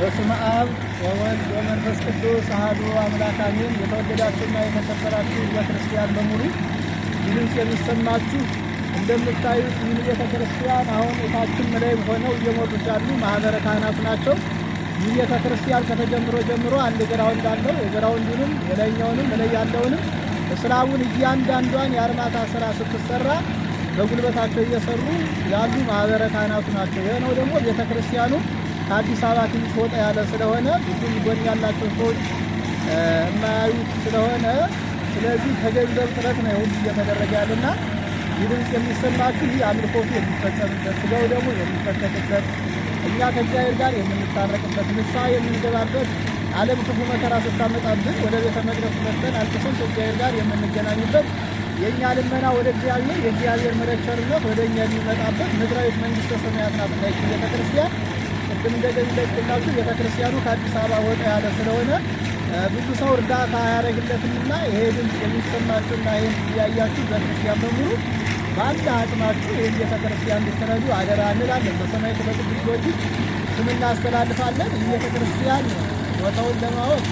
በስመ አብ ወወልድ ወመንፈስ ቅዱስ አሐዱ አምላክ አሜን። የተወደዳችሁና የተከበራችሁ በክርስቲያን በሙሉ ይህ ድምፅ የሚሰማችሁ እንደምታዩት ይህን ቤተ ክርስቲያን አሁን የታችም ላይም ሆነው እየሞሉት ያሉ ማህበረ ካህናቱ ናቸው። ይህ ቤተ ክርስቲያን ከተጀምሮ ጀምሮ አንድ ground አለው። የ ground ኡንም የላይኛውንም እላይ ያለውንም እስላሙን እያንዳንዷን የአርማታ ስራ ስትሰራ በጉልበታቸው እየሰሩ ያሉ ማህበረ ካህናቱ ናቸው። ይህ ነው ደግሞ ቤተ ክርስቲያኑ ከአዲስ አበባ ትንሽ ወጣ ያለ ስለሆነ ብዙም ጎን ያላቸው ሰዎች የማያዩት ስለሆነ ስለዚህ ከገንዘብ ጥረት ነው ሁሉ እየተደረገ ያለና ይህ ድምፅ የሚሰማችሁ ይህ አምልኮቱ የሚፈጸምበት ስጋው ደግሞ የሚፈተትበት እኛ ከእግዚአብሔር ጋር የምንታረቅበት ንስሐ የምንገባበት ዓለም ክፉ መከራ ስታመጣብን ወደ ቤተ መቅደሱ መጥተን አልቅሰን ከእግዚአብሔር ጋር የምንገናኝበት የእኛ ልመና ወደ እግዚአብሔር የእግዚአብሔር ምሕረት ቸርነት ወደ እኛ የሚመጣበት ምድራዊት መንግስተ ሰማያት ናት እና ይህች ቤተ ክርስቲያን ቅድም እንደገለጽኩላችሁ ቤተ ክርስቲያኑ ከአዲስ አበባ ወጣ ያለ ስለሆነ ብዙ ሰው እርዳታ አያደርግለትምና ይሄ ድምፅ የሚሰማችሁና ይህን እያያችሁ ቤተክርስቲያን በሙሉ በአንድ አቅማችሁ ይህን ቤተ ክርስቲያን እንድትረዱ አደራ እንላለን። በሰማዕቱ በቅዱስ ጊዮርጊስ ስም እናስተላልፋለን። ይህ ቤተ ክርስቲያን ቦታውን ለማወቅ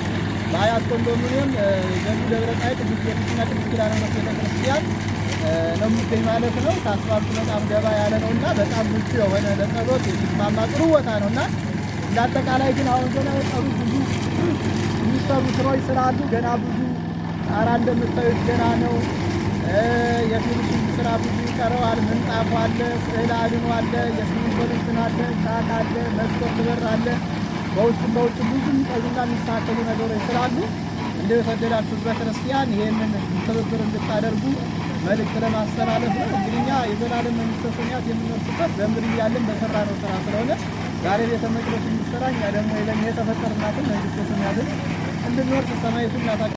በአያት ኮንዶሚኒየም ገንዱ ደብረ ፀሐይ ቅዱስ ጊዮርጊስና ቅዱስ ኪዳነ ምሕረት ቤተ ክርስቲያን ነው የሚገኝ ማለት ነው። ከአስፋልቱ በጣም ገባ ያለ ነው እና በጣም ምቹ የሆነ ለጸሎት የሚስማማ ጥሩ ቦታ ነው እና እንደ አጠቃላይ ግን አሁን ገና የቀሩ ብዙ የሚሰሩ ስራዎች ስላሉ ገና ብዙ ጣራ እንደምታዩት ገና ነው። የ finishing ስራ ብዙ ይቀረዋል። ምንጣፉ አለ፣ ስዕል አድኖ አለ፣ የሲሚንቶ ልብስን አለ፣ ቻክ አለ፣ መስኮት በር አለ። በውስጥም በውጭም ብዙ የሚቀሩና የሚስተካከሉ ነገሮች ስላሉ እንደ የተወደዳችሁ ህዝበ ክርስቲያን ይሄንን ትብብር እንድታደርጉ መልእክት ለማስተላለፍ ነው። እንግዲህ እኛ የዘላለም መንግስተ ሰማያት የምንወርስበት በምድር እያለን በሰራነው ስራ ስለሆነ ዛሬ ቤተ መቅደሱ የሚሰራ እኛ ደግሞ ለእኛ የተፈጠርናትን መንግስተ ሰማያትን እንድንወርስ ሰማዕቱ እናታችን